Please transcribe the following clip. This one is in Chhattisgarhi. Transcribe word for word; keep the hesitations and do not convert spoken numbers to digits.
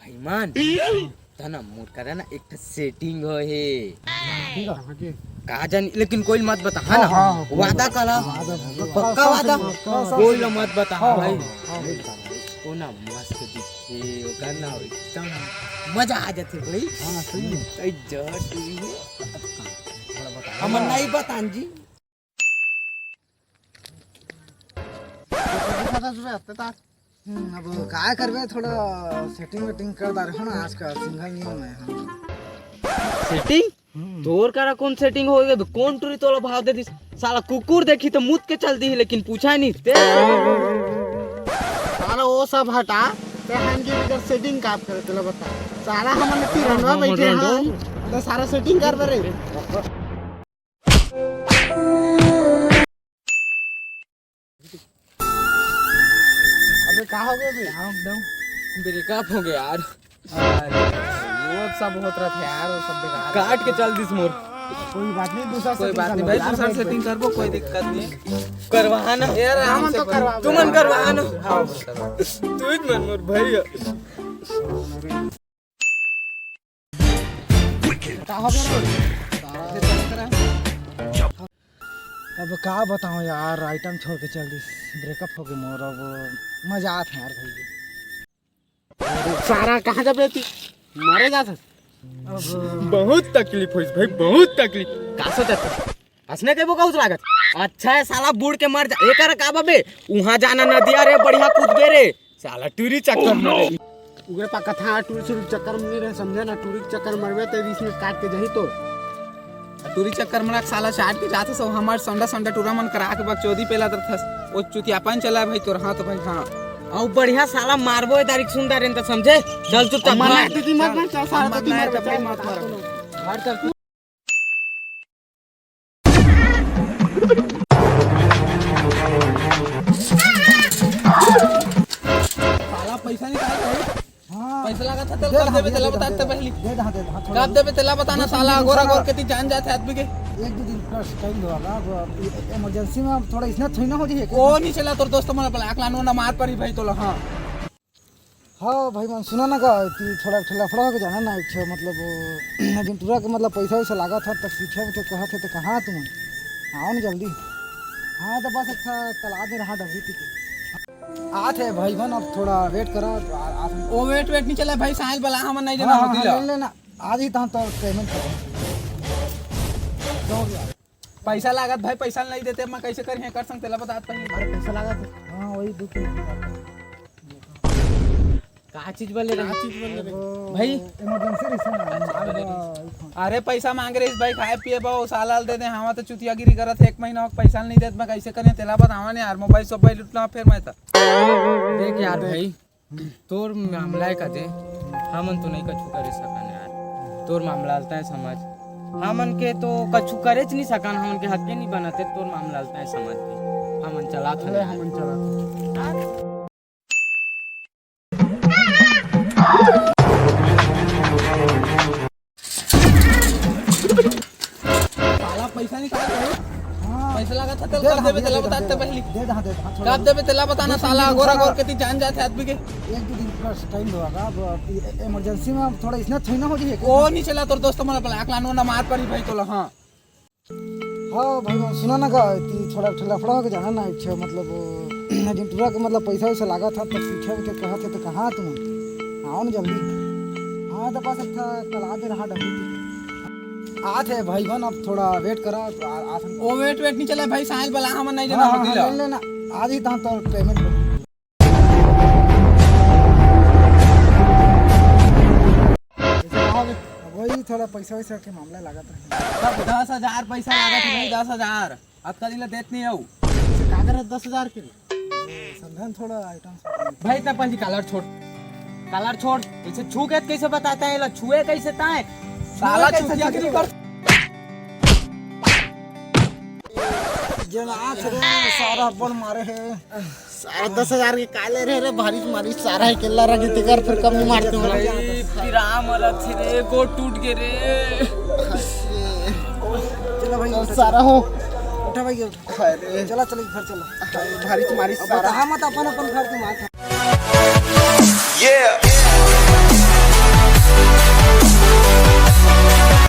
भाई मान, त ना मोर करा ना एक ठो सेटिंग हो हे। ठीक है। का जानी, लेकिन कोई मत बता, है ना? हाँ, हाँ, वादा करा। वादा, पक्का वादा? पक्का, पक्का। कोई ला मत बता, हाँ, भाई। हाँ, हाँ। वो ना मस्त दिखे, ओकर ना एकदम मजा आ जाथे भाई। हाँ, सही है। ऐ जट हुई है। थोड़ा बता। हमन नहीं बतान जी। हम्म, अब काय करबे, थोड़ा सेटिंग वेटिंग कर डारे हो ना, आजकल सिंगल नहीं हूँ मैं। हाँ। सेटिंग? हम्म। तोर करा कौन सेटिंग हो गए? कौन टूरी तोला भाव दे दिस? साला कुकुर देखी तो मुत के चल दी, लेकिन पूछा नहीं ते। साला वो सब हटा, ते हम के बिगर सेटिंग का करे, तेला बता। साला हमन तिरंगा हाँ, बैठे हाँ, हैं, तो सारा सेटिंग कर बरे। अबे का हो गया बे? ब्रेकअप हो गया यार। अरे, वो सब होत रहत है यार, वो सब बेकार। काट के चल दिस मोर। कोई बात नहीं, दूसरा कोई सेटिंग बात कर नहीं लो भाई, यार, दूसरा भाई, सेटिंग भाई। करबो, कोई दिक्कत नहीं। करवा ना। यार, हम तो करवा, तुमन करवा ना। हाँ, तू ही मन मोर भाई है। का हो गया रे? अब का बताऊं यार, आइटम छोड़ के चल दिस, ब्रेकअप हो गया मोर। अब मजा आत है यार भाई। सारा कहाँ जाबे तू? मारे जात हस। बहुत तकलीफ होइस भाई, बहुत तकलीफ। का सोचत हस? हंसने के वो कहूँ लागत। अच्छा है साला, बूड़ के मर जा। एकर का बबे? वहां जाना नदिया रे, बढ़िया कूद गे रे। साला टूरी चक्कर में रही। उगरे पा कथा टूरी सूरी चक्कर में नहीं रहे, समझे ना? टूरी के चक्कर मरबे ते बीस मिनट काट के जही तो। आ टूरी चक्कर में साला चाट के जात सो हमार संडा संडा टूरा मन करा के बकचोदी पेला दरथस। ओ चुतियापन चला भाई तोर, हाँ तो भाई हाँ। अउ बढ़िया साला मारबो ए तारीख सुंदर रेन त समझे। चल चुपचाप मना भाग। दीदी मत ना, चल साला मत तो ना, मर तो भाई मत मर। घर चल तू। साला पैसा निकाल भाई। हाँ। पैसा लगा था, दे तेल कर दे, देबे, दे तेला दे, बता दे दे दे। पहली। दे दे, हाँ, दे दे, हाँ, थोड़ा कब देबे, तेला बताना, थोड़ा साला, सा गोरा दूसरा गोर के ती जान जाते आदमी के। एक दो दिन बस टाइम दो, अब इमरजेंसी में अब थोड़ा इसने थोड़ी ना हो जाए। ओ नहीं चला, तोर दोस्त मन ब्लैक लानो ना मार पड़ी भाई तोला, हाँ। हाँ भाई मन, सुना ना का, कि थोड़ा, थोड़ा लफड़ा होके जाना ना, एक ठो, मतलब, वो, जिन टूरा के, मतलब, पैसा वैसा लागा था, तब पीछे में तो कहा थे, तो कहाँ तुम? आओ ना जल्दी। हाँ, तो बस एक ठो तालाब में रहा डबरी पी के। आत है भाई मन, अब थोड़ा वेट करा, आ, आत है। ओ वेट, वेट नहीं चला भाई, साइल बला, हमन नहीं जाना हाँ, होती हाँ, ला। ले लेना, आज ही तो हम तो पेमेंट कर। पैसा लागत भाई, पैसा नहीं देते, मैं कैसे करिए कर सकते ला, बतात पहले। अरे पैसा लागत है। हाँ, वही दो तीन। का चीज बोले रे? का चीज बोले रे? भाई। इमरजेंसी रहिस ना, अच्छा, माल बोले बा, रहिस। अरे पैसा मांग रहिस भाई, खाए पिए बा, वो साला ल दे दे, हवा तो चुतियागिरी करत है, एक महीना हो पैसा नहीं देत, मैं कैसे करें, तेला बतावा ने यार, मोबाइल सोबाइल लूटना फिर मैं तो। देख यार भाई, तोर मामला है कदे, हमन तो नहीं कछु करे सकन यार, तोर मामला ल तैं समझ, हमन के तो कछु करेच नहीं सकन, हमन के हक के नहीं बनत है, तोर मामला ल तैं समझ के, हमन चला अरे हमन चला। साला पैसा निकाल दे। हाँ। पैसा लगा था, तेल दे कर दे, देबे, दे तेला दे, बता दे दे दे। पहली। दे दे, हाँ, दे दे, हाँ, थोड़ा कब देबे, तेला बताना, दो तीन साला, दिन गोरा थोड़ा गोर के ती जान जाते आदमी के। एक दो दिन बस टाइम दो, अब इ-, इमरजेंसी में अब थोड़ा इसने थोड़ी ना हो जाए। ओ नहीं चला, तोर दोस्त मन ब्लैक लानो ना मार पड़ी भाई तोला, हाँ। हाँ भाई, सुना ना का, कि थोड़ा, थोड़ा लफड़ा होके जाना ना, एक ठो, मतलब, वो, जिन टूरा के, मतलब, पैसा वैसा लागा था, तब पीछे उठे कहा थे, तो कहाँ तुम? आओ ना जल्दी। हाँ, तो बस एक ठो तालाब में रहा डबरी। आत है भाई मन, अब थोड़ा वेट करा, आ, आत है। ओ वेट, वेट नहीं चला भाई, साइल बला, हमन नहीं जाना हाँ, होती हाँ, ला। ले लेना, आज ही तो हम तो पेमेंट कर। जैसे कहा, वही थोड़ा पैसा वैसा के मामला लागत है। तब दस हजार पैसा लागत है भाई, दस हजार। अतका दिन ला देत नहीं हूँ। से का करत दस हजार के? समझन थोड़ा आइटम। भाई, इतना पहली कॉलर छोड़, कॉलर छोड़, इसे छू के कैसे बताता है, ला छुए कैसे ताए? साला छुए कैसे चुतियागिरी छुए? कर। जेन आँख रे, सारा अपन मारे है। सारा दस हजार के काले रे, रे, भारी मारी सारा है, केला रख के कर, फिर कम नहीं मारते हो। भाई, पिरा मरत थे रे, गोड़ टूट गए रे। चलो भाई, उठा, सारा हो। उठा भाई, उठा। अरे। चला, चला, घर चला। भारी मारी अब सारा। बता मत, अपन, अपन घर के मार खा।